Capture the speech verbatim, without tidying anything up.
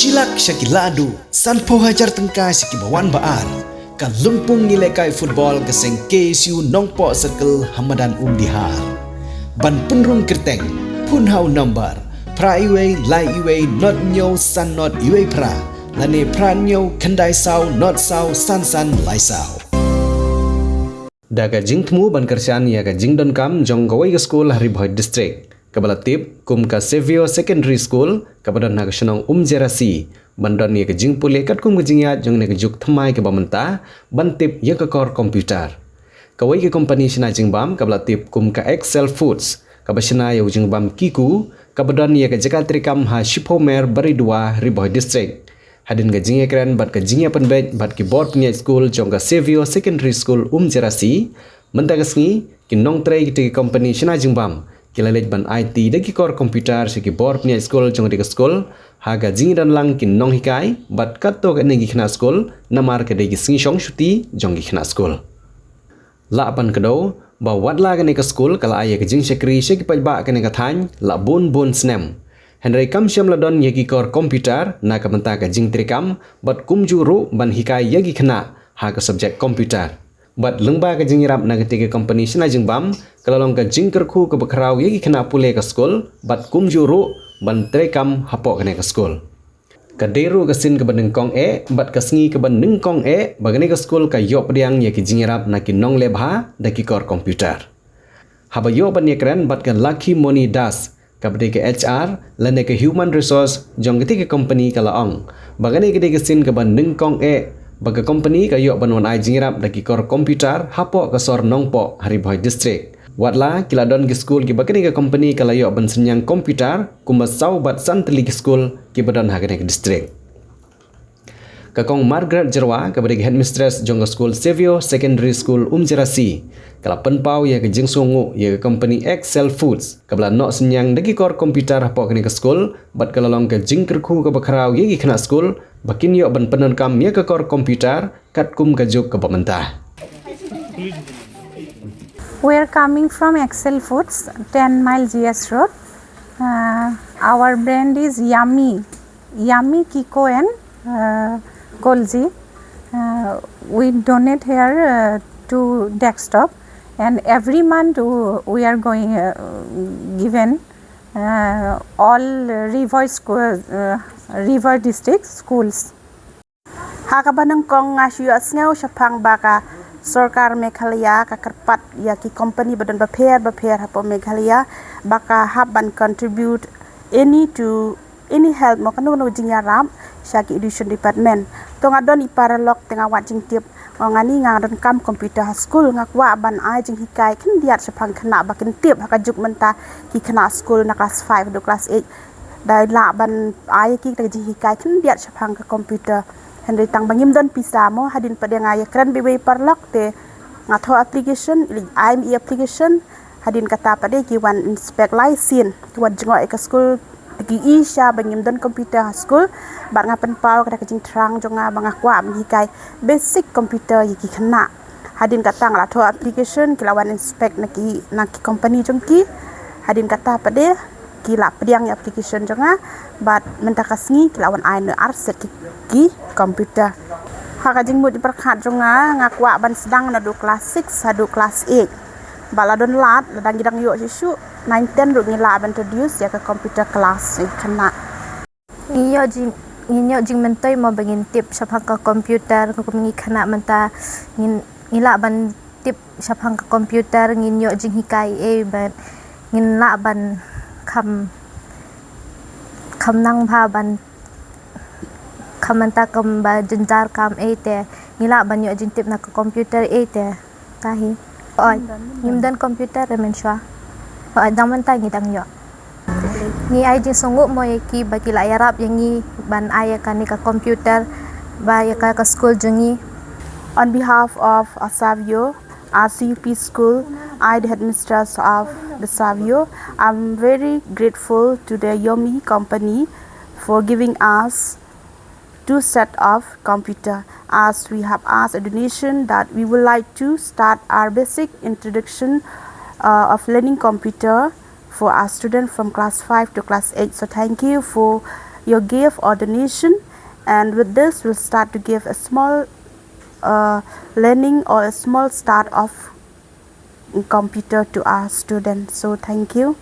Shi lak sha ki la duh, sanphew hajar tyngka sha ki ba wan ba ar. Ka lympung ïalehkai football ka seng K S U Nongpoh Circle ha madan Umdihar. Ban pynrung kyrteng, phone ha u number phra wei lai wei not hynñiew san not wei phra, lane phra hynñiew khyndai saw not saw san san lai saw. Da ka jingthmu ban kyrshan ïa ka jingdonkam jong kawei ka skul ha Ri Bhoi District, kaba la tip kum ka Savio Secondary School, kaba don ha ka shnong Umjerasi, ban don ïa ka jingpule katkum ka jingïaid jong kane ka juk thymmai kaba mynta, ban tip ïa ka kor computer. Kawei ka kompani shna jingbam kaba la tip kum ka Excel Foods, kaba shna ïa u jingbam Kiku, kaba don ïa ka jaka treikam ha shiphew mer Baridua, Ri Bhoi District. Hadien ka jingïakren bad ka jingïapynbeit bad ki bor pynïaid skul jong ka Savio Secondary School Umjerasi, mynta ka sngi, ki nongtrei kitei ki kompani shna jingbam ki la leit ban aiti da ki kor computer sha ki bor pynïaid skul jong kitei ki skul, ha ka jingdon lang ki nonghikai bad katto katne ki khynnah skul, namar ka dei ki sngi shong shuti jong ki khynnah skul. Lah ban kdew ba watla kane ka skul ka la ai ïa ka jingshakri sha ki paidbah kane ka thaiñ la bun bun snem, hynrei kam shym la don ïa ki kor computer na ka bynta ka jingtreikam bad kumjuh ruh ban hikai ïa ki khynnah ha ka subject computer. Bad lyngba ka jingïarap na katei ka kompani shna jingbam, ka la long ka jingkyrkhu kaba khraw ïa ki khynnah pule ka skul bad kumjuh ruh ban treikam hapoh kane ka skul. Ka dei ruh ka sien kaba nyngkong eh bad ka sngi kaba nyngkong eh ba kane ka skul ka ïoh pdiang ïa ki jingïarap na ki nongleh bha da ki kor computer. Haba ïoh ban ïakren bad ka Lucky Moni Das, kaba dei ka H R lane ka Human Resource jong katei ka kompani, ka la ong ba kane ka dei ka sien kaba nyngkong eh ba ka kompani ka ïoh ban wan ai jingïarap da ki kor computer hapoh ka sor Nongpoh ha Ri Bhoi District. Watla ki la don ki skul kiba kane ka kompani ka la ïoh ban synñiang computer kumba saw bad san tylli ki skul kiba don ha kane ka district. Ka Kong Margaret Jyrwa, kaba dei ka headmistress jong ka skul Savio Secondary School Umjerasi, ka la pynpaw ïa ka jingsngewnguh ïa ka kompani Excel Foods, kaba la noh synñiang da ki kor computer hapoh kane ka skul, bad ka la long ka jingkyrkhu kaba khraw ïa ki khynnah skul ba kin ïoh ban pyndonkam ïa ka kor computer katkum ka juk kaba mynta. We're coming from Excel Foods, ten mile G S Road. Uh, our brand is Yummy, Yummy Kiko and uh, Kolji. Uh, we donate here uh, to desktop, and every month w- we are going uh, given uh, all Ri Bhoi school, uh, Ri Bhoi district schools. Ha kaba nyngkong nga shu ïohsngew shaphang ba ka sorkar Meghalaya ka kyrpad ïa ki company ba don bapher bapher hapoh Meghalaya ba ka hap ban contribute any to any help mo kano kano jingïarap sha ki education department. To nga don i paralok te nga wad jingtip, nga ong ani nga donkam computer ha skul, nga kwah ban ai jinghikai khyndiat shaphang khynnah ba kin tip ha ka juk mynta ki khynnah skul na klas five haduh klas eight. Dei lah ban ai ïa ki ka jinghikai khyndiat shaphang ka computer. Hynrei tang ba ngim don pisa mo, hadien pat de nga ïakren bad iwei i paralok te nga thoh application, i leit ai ma i application. Hadien kata pat de ki wan inspect lai sien, ki wan jngoh ïa ka skul, te ki ïohi sha ba ngim don computer ha skul. Bad nga pynpaw kata ka jingthrang jong nga ba nga kwah ban hikai basic computer ïa ki khynnah. Hadien kata nga la thoh application, ki la wan inspect na ki na ki company jong ki. Hadien kata pat de ki la pdiang ïa application jong nga, bad mynta ka sngi ki la wan ai noh ar set ki, ki computer. Ha ka jingmut jingpyrkhat jong nga, nga kwah ban sdang naduh klas six haduh klas eight. Bad la don lad, la dang ngi dang ïoh shuh shuh, nine ten ruh ngi lah ban introduce ïa ka computer class ïa ki khynnah. Ngi ïoh jing ngi ïoh jingmyntoi mo ba ngin tip shaphang ka computer, kum ngi khynnah mynta ngin ngi lah ban tip shaphang ka computer, ngin ïoh jinghikai ei ba ngin lah ban kham kham nang bha ban kham mynta kum ba jynjar kam ei te ngi lah ban ïoh jingtip na ka computer ei te. Tahi. Oi, ngim don computer re mynshuwa. Oi, dang mynta ngi dang ïoh. Ngi ai jingsngewnguh mo ïa ki ba ki la ïarap ïa ngi ban ai ïa kane ka computer ba ïa ka ka skul jong ngi. On behalf of Asavio, our C U P school, I, the headmistress of the Savio, I'm very grateful to the Yomi company for giving us two set of computer, as we have asked a donation that we would like to start our basic introduction uh, of learning computer for our student from class five to class eight. So thank you for your gift or donation, and with this we'll start to give a small uh, learning or a small start of computer to our students. So thank you.